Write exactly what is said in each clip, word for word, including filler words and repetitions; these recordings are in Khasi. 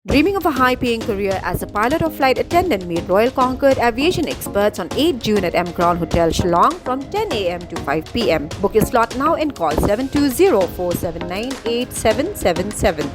Dreaming of a high paying career as a pilot or flight attendant? Meet Royal Concord aviation experts on eighth June at M Crown Hotel, Shillong from ten a m to five p m. Book your slot now and call seven two zero four seven nine eight seven seven seven.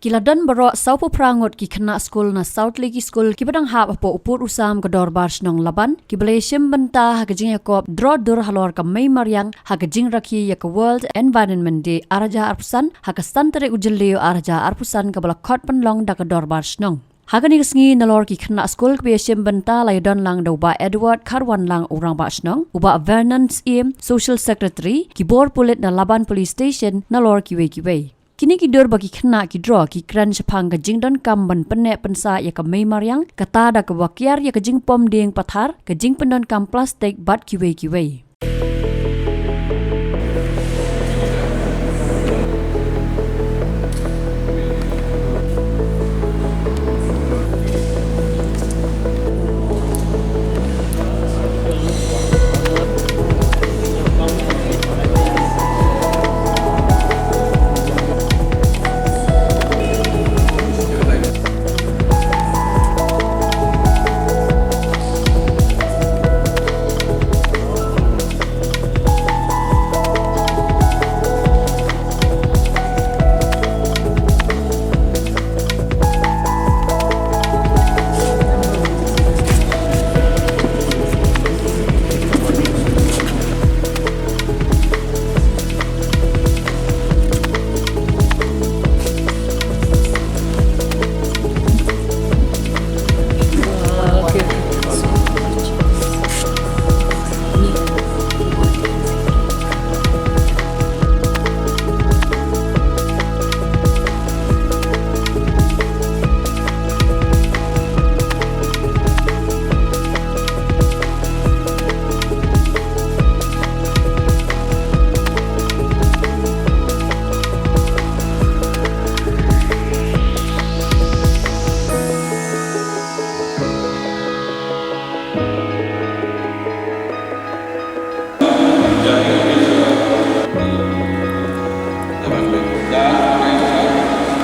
Ki la don baroh sawphew phra ngut ki khynnah skul na South Lakey School kiba dang hap hapoh u pud u sam ka Dorbar Shnong Laban, kiba la ïashim bynta ha ka jingïakop draw dur halor ka Mei Mariang ha ka jingrakhe ïa ka World Environment Day ar hajar arphew san ha ka san tarik u Jylliew ar hajar arphew san kaba la khot pynlong da ka Dorbar Shnong. Ha kane ka sngi nalor ki khynnah skul kiba ïashim bynta la ïadon lang da u Bah Edward Kharwanlang, u Rangbah Shnong, u Bah Vernon Syiem, Social Secretary, ki bor pulit na Laban Police Station, nalor kiwei kiwei. Kine ki dur ba ki khynnah ki draw ki kren shaphang ka jingdonkam ban pynneh pynsah ïa ka Mei Mariang, kata da kaba kiar ïa ka jingpom dieng pathar, ka jingpyndonkam plastik bad kiwei kiwei.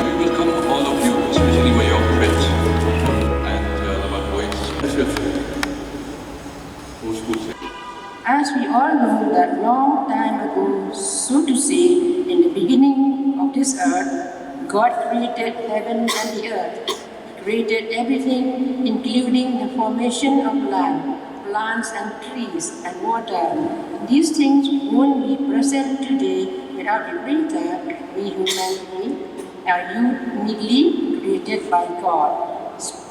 We welcome all of you, especially my young friends and uh, Laban boys. As we all know that long time ago, so to say, in the beginning of this earth, God created heaven and the earth. He created everything, including the formation of land, plants and trees, and water. These things won't be present today without the Creator. We human beings are uniquely created by God,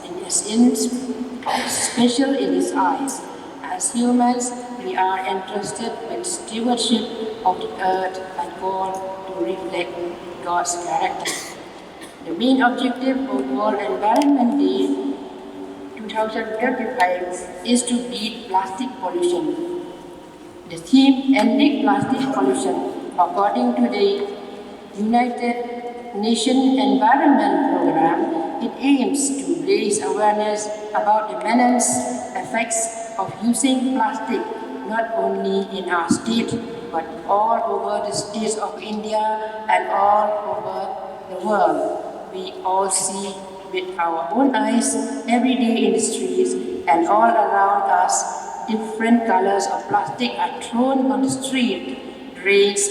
in His in special in His eyes. As humans, we are entrusted with stewardship of the earth and called to reflect God's character. The main objective of World Environment Day two thousand twenty-five is to beat plastic pollution. The theme, Ending Plastic Pollution, according to the United Nations Environment Programme, it aims to raise awareness about the men's effects of using plastic not only in our state but all over the states of India and all over the world. We all see with our own eyes every day in the streets and all around us, different colors of plastic are thrown on the street. Drains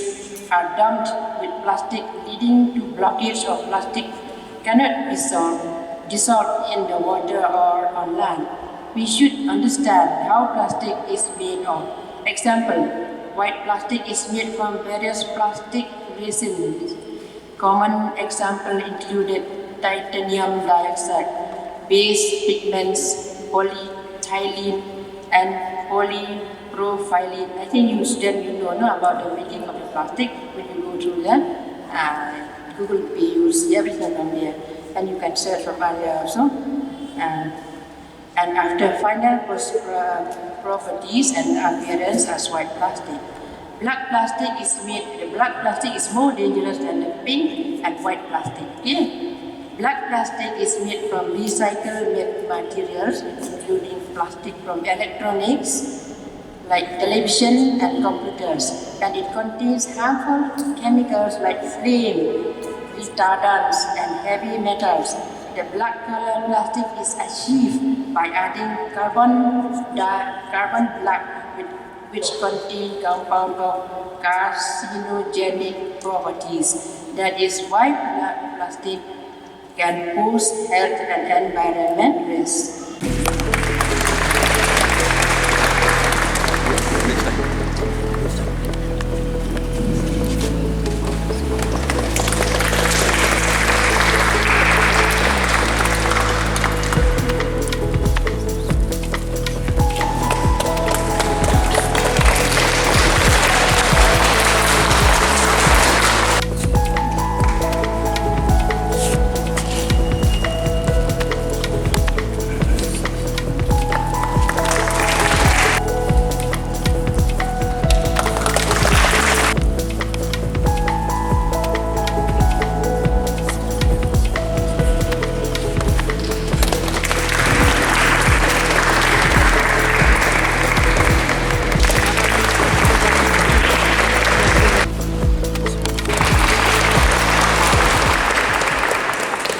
are dumped with plastic, leading to blockage of plastic cannot be solved, dissolved in the water or on land. We should understand how plastic is made of. Example, white plastic is made from various plastic resins. Common example included titanium dioxide, base pigments, polyethylene, and polypropylene. I think you student, you know, know about the making of the plastic. When you go through the uh, Google Pay, you will see everything from there, and you can search from earlier also. Uh, and after final pros- uh, properties and appearance as white plastic. Black plastic is made, the black plastic is more dangerous than the pink and white plastic. Okay? Black plastic is made from recycled ma- materials, including plastic from electronics, like television and computers, and it contains harmful chemicals like flame retardants and heavy metals. The black color plastic is achieved by adding carbon, the carbon black, which contain compound of carcinogenic properties. That is why black plastic can pose health and environment risk.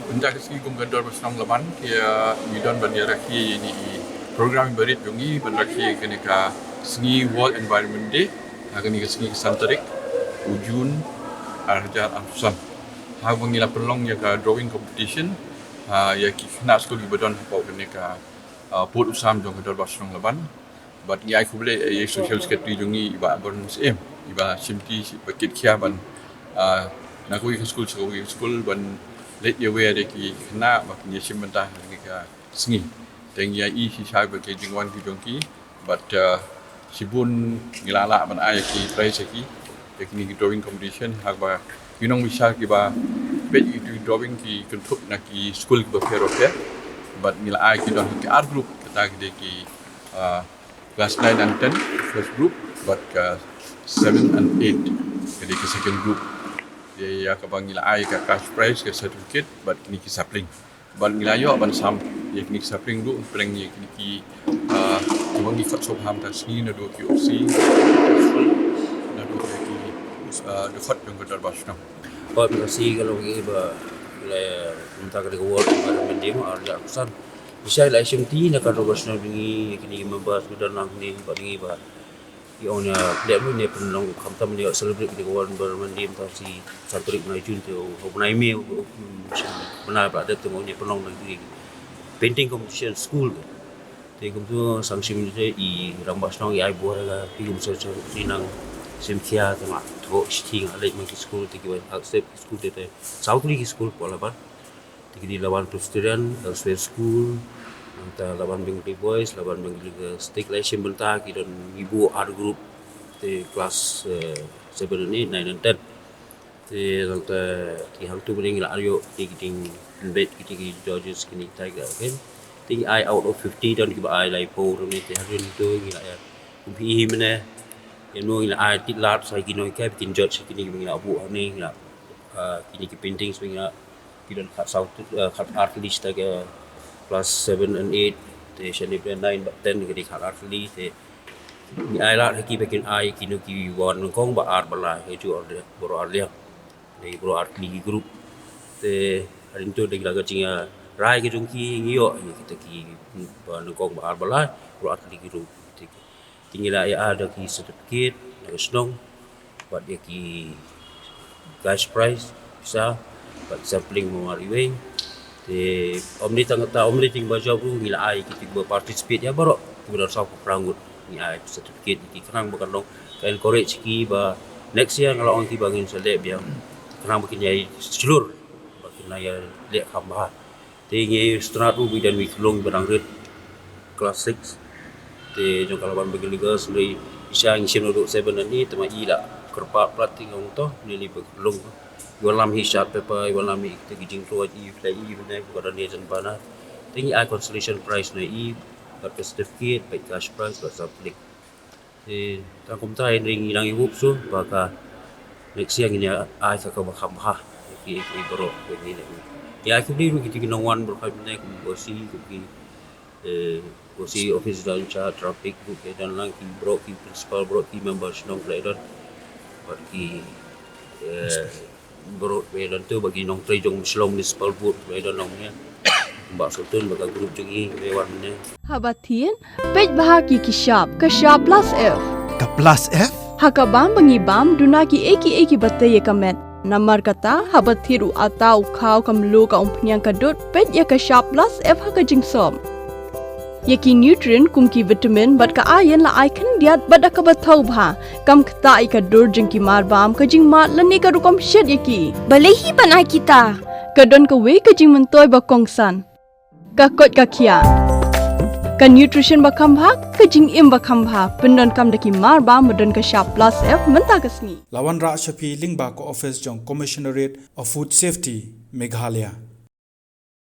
Mynta ka sngi kum ka Dorbar Shnong Laban, ïa ngi don ban ïa rakhe ïa ine i program barit jong ngi ban rakhe kane ka sngi World Environment Day, ha kane ka sngi ka san tarik u June ar hajar arphew san. Ha ba ngi la pynlong ïa ka drawing competition, ha ïa ki khynnah skul kiba don hapoh kane ka, ah, pud u sam jong ka Dorbar Shnong Laban. Bad ngi ai khublei ïa i Social Secretary jong ngi i Bah Born Syiem, iba shimti, iba kit khia ban, ah, na kawei ka skul sha kawei ka skul ban leit ïa wer ïa ki khynnah ba kin ïa shim bynta ha kane ka sngi. Te ngi ïa i shisha ba ki jingwan ki jong ki, bad, ah, shibun ngi la lah ban ai ïa ki prize ïa ki, ïa kine ki drawing competition, haba ki nongbishar kiba peit ïa ki drawing ki kynthup na ki skul kiba pher bapher. Bad ngi la ai ki don ki ar group, kata ki dei ki, ah, class nine and ten, first group, bad ka seven and eight, ka dei ka second group. Ïa, ïa kaba ngi la ai ka cash prize, ka certificate, bad kine ki sapling. Bad ngi la ïoh ban sam ïa kine ki sapling ruh, pyrshang ïa kine ki, ah, kiba ngi khot sngewbha mynta ka sngi naduh ki O C, naduh ïa ki, ah, dkhot jong ka Dorbar Shnong. Bad ngi la si ka long ïa ba la mynta ka dei ka World Environment Day mo, ar hajar arphew san. Bishar la shim ti na ka Dorbar Shnong ngi, kine ki members ba don lang ngi, bad ngi ba Ki ong ïa, dei mynne pynlong khamtam ïa celebrate ki dei ka World Environment Day mynta shi san tarik bnai June te, u bnai May, u bnai ba dep te ong ïa pynlong na ki painting competition school te. Te kumtu sa shim te i rangbah shnong i ai bor ïa phi kum sha sha phi nang shim khia te nga to shi ti nga leit ma ki school te ki wan accept ki school te te saw tylli ki school hapoh Laban. Te ki dei Laban Presbyterian, Elsewhere School, nangta Laban Bengali Boys, Laban Bengali Girls. Te ki la shim bynta ki don ngi buh ar group te class, eh, seven and eight, nine and ten. Te nangta ki hangtu bad ngi la ar ïoh ki dei ki dei pynbeit ki dei ki judges kine kita ki la ken. Te ngi ai out of fifty don kiba ai laiphew ruh ne te hadien to ngi la ïa. Kum phi i mynne. Ïa no ngi la ai tied lad sa ki nonghikai ba kin judge kine kiba ngi la buh hangne ngi la, ah, kine ki paintings ba ngi la Ki don khatsaw, eh, khatar tylli sha ka class seven and eight, te shane bad nine bad ten ka dei khatar tylli, te ngi ai lad ha ki ba kin ai kino ki wan nyngkong ba ar ba lai, ha ju ar de, baroh ar liang. Dei baroh ar tylli ki group. Te hadien to dei la ka jingïarai ka jong ki ngi ïoh, ïa kita ki ba nyngkong ba ar ba lai, baroh ar tylli ki group. Te Te ngi la ïa da ki certificate na ka shnong bad ïa ki cash prize pisa bad sampling mo mar iwei. Te ym dei tang kata, ym dei tang ba jop ruh, ngi la ai ki, ki ba participate ïa baroh kiba don saw phew phra ngut ngi ai certificate ïa ki khnang ba kan long ka encourage ki ba next year nga la ong ki ba ngin sa leh biang khnang ba kin ïa shlur ba kin ïa leh kham bha. Te ngi sngewthuh ruh ba i don iwei i khyllung ba dang rit class six. Te jong ka Laban Bengali Girls, hynrei i sha ngi shim naduh seven and eight, te ma i la kyrpad palat te nga ong to, ngi lei ba khyllung. I wallam hi shart paper, i wallam hi te ki jingthoh i, i, i, i, ka don ne jan bana. Te ngi ai consolation prize na i, bad ka certificate, bad cash prize, bad sampling. Te tang kumta hynrei ngi dang ïa hope shuh ba ka next year ngin ïa ai ka kaba kham bha. Ki, ki baroh ki ngi ne. Ïa ki dei ruh ki, ki nongwan baroh ki ne kum O C kum ki, eh, O C office in charge traffic kum ki don lang ki baroh ki principal baroh ki member shnong ki don. Bad ki, eh, Baroh ba ïa don tu ba ki nongtrei jong Shillong Municipal Board ba ïa don nong ne. Bah Sultan bad ka group jong i, re wan ne. Haba thied, peit bha ki ki shap, ka shap plus F. Ka plus F? Ha ka bam ba ngi bam, duna ki ei ki ei ki batei ïa ka met. Namar kata, haba thied u ata u khaw ka mluh ka umphniang ka dud, peit ïa ka shap plus F ha ka jingsop. Ïa ki nutrient kum ki vitamin bad ka iron la ai khyndiat bad da kaba thaw bha. Kam ktah ïa ka dur jong ki marbam, ka jingmad lane ka rukom shet ïa ki. Balei hi ban ai kita? Ka don kawei ka jingmyntoi ba kongsan. Ka koit ka khiah. Ka nutrition ba kham bha, ka jingim ba kham bha. Pyndonkam da ki marbam ba don ka shap plus F mynta ka sngi. La wanrah sha phi lyngba ka office jong Commissionerate of Food Safety, Meghalaya.